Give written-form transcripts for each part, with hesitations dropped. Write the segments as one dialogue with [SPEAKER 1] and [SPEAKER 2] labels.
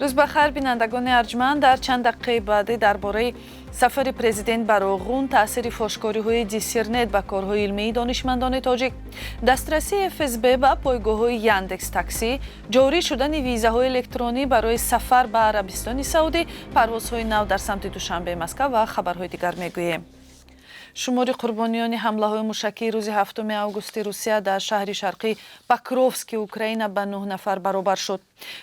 [SPEAKER 1] Рӯз ба хайр, бинандагони арҷманд. Дар чанд дақиқаи баъдӣ дар бораи сафари президент ба Роғун, таъсири фошкориҳои Диссернет ба корҳои илмии донишмандони тоҷик, дастрасии ФСБ ба пойгоҳҳои Яндекс Таксӣ, ҷорӣ шудани визаҳои электронӣ барои сафар ба Арабистони Саудӣ, парвозҳои нав дар самти Душанбе, Москав ва хабарҳои дигар мегӯем. Шумори қурбониёни ҳамлаҳои мушакии рӯзи 7 августи Русия дар шаҳри шарқии Покровски Украина ба нӯҳ нафар баробар шуд.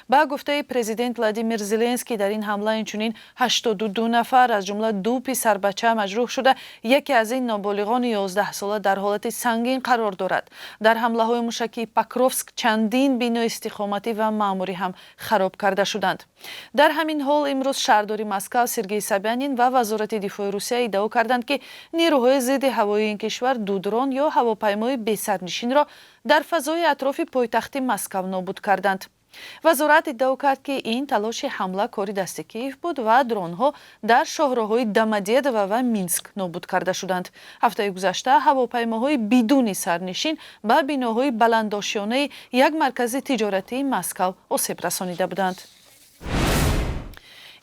[SPEAKER 1] Ба гуфтаи президент Владимир Зеленский, дар ин ҳамла инчунин 82 нафар, аз ҷумла ду писарбача, маҷрӯҳ шуда, яке аз ин ноболиғони 11сола дар ҳолати сангин қарор дорад. Дар ҳамлаҳои мушакии Покровск чандин бинои истиқоматӣ ва маъмурӣ ҳам хароб карда шуданд. Дар ҳамин ҳол, имрӯз шаҳрдори Москав Сергей Собянин ва Вазорати дифои Русия иддао карданд, ки нерӯҳои зидди ҳавоии ин кишвар ду дрон ё ҳавопаймои бесарнишинро дар фазои атрофи пойтахти Москав нобуд карданд. Вазорат иддао кард, ки ин талоши ҳамла кори дасти Киев буд ва дронҳо дар шоҳроҳҳои Домодедово ва Минск нобуд карда шуданд. Ҳафтаи гузашта ҳавопаймоҳои бидуни сарнишин ба биноҳои баландошёнаи як маркази тиҷоратии Москав осеб расонида буданд.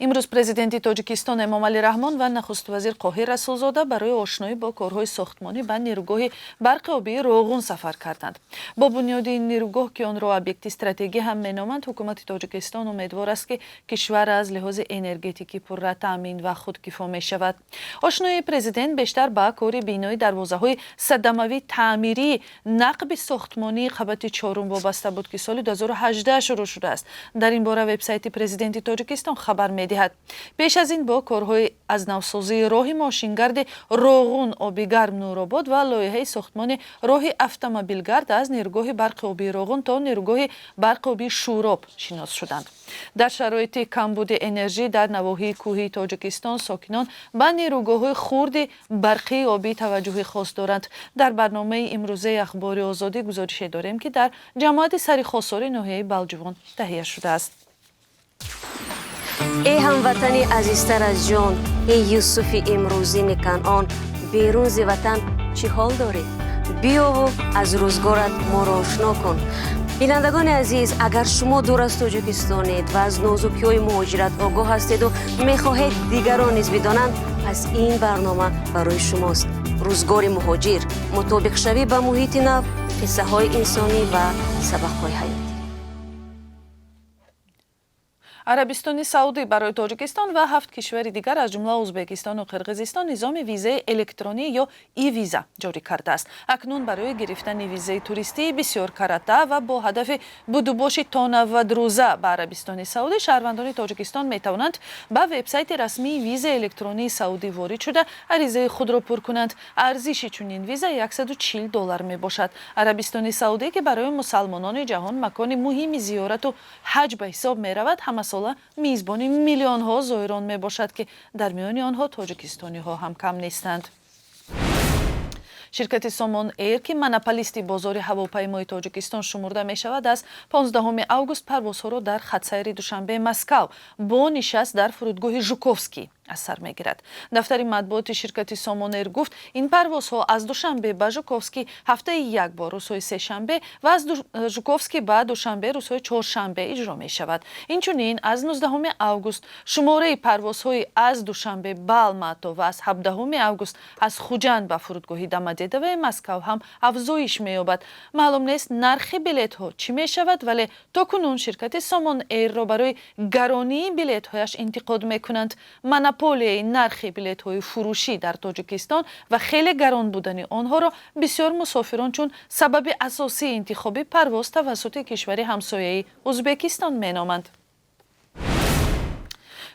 [SPEAKER 1] Имрӯз президенти Тоҷикистон Эмомалӣ Раҳмон ва нахуствазир Қоҳир Расулзода барои ошноӣ бо корҳои сохтмонӣ ба нерӯгоҳи барқи обии Роғун сафар карданд. Бо бунёди ин нерӯгоҳ, ки онро объекти стратегӣ ҳам меноманд, ҳукумати Тоҷикистон умедвор аст, ки кишвар аз лиҳози энергетикӣ пурра таъмин ва худкифо мешавад. Ошноии президент бештар ба кори бинои дарвозаҳои садамавӣ, таъмирии нақби сохтмонии қабати чорум вобаста буд, ки соли 2018 шурӯъ шудааст. Дар ин бора вебсайти президенти Тоҷикистон хабар медиҳад. Пеш аз ин бо корҳои аз навсозии роҳи мошингарди Роғун Обигарм Нуробод ва лоиҳаи сохтмони роҳи автомобилгард аз нерӯгоҳи барқи обии Роғун то нерӯгоҳи барқи обии Шӯроб шинос шуданд. Дар шароити камбуди энержӣ дар навоҳии кӯҳии Тоҷикистон сокинон ба нерӯгоҳҳои хурди барқии обӣ таваҷҷӯҳи хос доранд. Дар барномаи имрӯзаи Ахбори Озодӣ гузорише дорем, ки дар ҷамоати Сари Хосори ноҳияи Балҷувон таҳия шудааст.
[SPEAKER 2] Эй ҳамватани азизтар аз ҷон, эй Юсуфи имрӯзини Канъон, берун зи ватан чӣ ҳол дорӣ? Биёву аз рӯзгорат моро ошно кун. Бинандагони азиз, агар шумо дур аз Тоҷикистонед ва аз нозукиҳои муҳоҷират огоҳ ҳастеду мехоҳед дигарон низ бидонанд, пас ин барнома барои шумост. Рӯзгори муҳоҷир, мутобиқшавӣ ба муҳити нав, қиссаҳои инсонӣ ва сабақҳои ҳаёт.
[SPEAKER 1] Арабистони Саудӣ барои Тоҷикистон ва ҳафт кишвари дигар, аз ҷумла Ӯзбекистону Қирғизистон, низоми визаи электронӣ ё e-виза ҷорӣ кардааст. Акнун барои гирифтани визаи туристии бисёркарата ва бо ҳадафи будубоши то 90 рӯза ба Арабистони Саудӣ шаҳрвандони Тоҷикистон метавонанд ба вебсайти расмии визаи электронии Саудӣ ворид шуда, аризаи худро пур кунанд. Арзиши чунин виза 140 доллар мебошад. Арабистони Саудӣ, ки барои мусалмонони ҷаҳон макони муҳими зиёрату ҳаҷ ба ҳисоб меравад, ҳамасола мизбони миллионҳо зоирон мебошад, ки дар миёни онҳо тоҷикистониҳо ҳам кам нестанд. Ширкати Сомон Эйр, ки монополисти бозори ҳавопаймои Тоҷикистон шумурда мешавад, аз 15 август парвозҳоро дар хатсайри Душанбе Москав бо нишаст дар фурудгоҳи Жуковский аз сар мегирад. Дафтари матбуоти ширкати Сомон Эйр гуфт, ин парвозҳо аз Душанбе ба Жуковский ҳафтаи як бор рӯзҳои сешанбе ва аз Жуковский ба Душанбе рӯзҳои чоршанбе иҷро мешавад. Инчунин аз 19 август шумораи парвозҳои аз Душанбе ба Алмато ва аз 17 август аз Хуҷанд ба фурудгоҳи Домодедовои Москав ҳам афзоиш меёбад. Маълум нест, нархи билетҳо чӣ мешавад, вале то кунун ширкати Сомон Эйрро барои гаронии билетҳояш интиқод мекунанд. Монополияи нархи билетҳои фурӯшӣ дар Тоҷикистон ва хеле гарон будани онҳоро бисёр мусофирон чун сабаби асосии интихоби парвоз тавассути кишвари ҳамсояи Ӯзбекистон меноманд.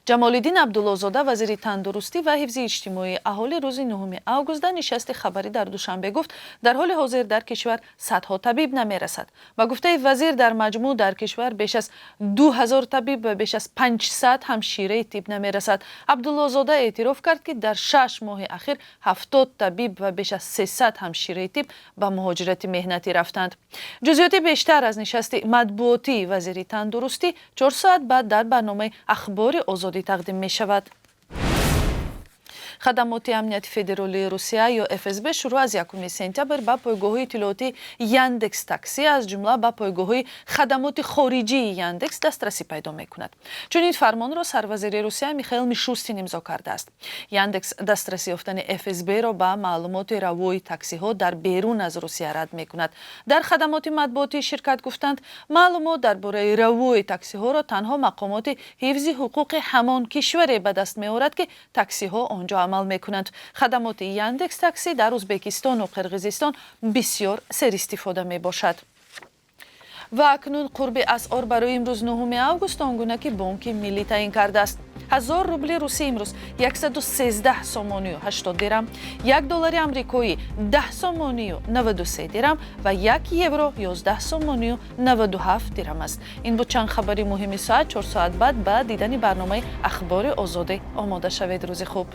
[SPEAKER 1] Ҷамолиддин Абдуллозода, вазири тандурустӣ ва ҳифзи иҷтимоии аҳолӣ, рӯзи 9 август дар нишасти хабарӣ дар Душанбе гуфт, дар ҳоли ҳозир дар кишвар садҳо табиб намерасад. Ба гуфтаи вазир, дар маҷмӯъ дар кишвар беш аз 2000 табиб ва беш аз 500 ҳамшираи тиб намерасад. Абдуллозода эътироф кард, ки дар 6 моҳи ахир 70 табиб ва беш аз 300 ҳамшираи тиб ба муҳоҷирати меҳнатӣ рафтанд. Ҷузъиёти бештар аз нишасти матбуотии вазири тандурустӣ 4 соат баъд дар барномаи Ахбори Озодӣ тақдим мешавад. Хадамоти амнияти федералии Русия ё ФСБ шурӯъ аз 1 сентябр ба пойгоҳҳои иттилоотии Яндекс Такси, аз ҷумла ба пойгоҳҳои хадамоти хориҷии Яндекс дастрасӣ пайдо мекунад. Чунин фармонро сарвазири Русия Михаил Мишустин имзо кардааст. Яндекс дастрасӣ ёфтани ФСБ-ро ба маълумоти равои таксиҳо дар берун аз Русия рад мекунад. Дар хадамоти матбуотии ширкат гуфтанд, маълумот дар бораи равои таксиҳоро танҳо мақомоти ҳифзи ҳуқуқи ҳамон кишваре ба даст меорад, ки таксиҳо он ҷо амал мекунанд. Хадамоти Яндекс Такси дар Узбекистону Қирғизистон бисёр серистифода мебошад. Ва акнун қурби асъор барои имрӯз, 9 август, он гуна ки Бонки Миллӣ таъин кардааст. 1000 рубли русӣ имрӯз 113 сомонию 80 дирам, 1 доллари амрикоӣ 10 сомонию 93 дирам ва 1 евро 11 сомонию 97 дирам аст. Ин буд чанд хабари муҳими соат. 4 соат баъд ба дидани барномаи Ахбори Озодӣ омода шавед. Рӯзи хуб.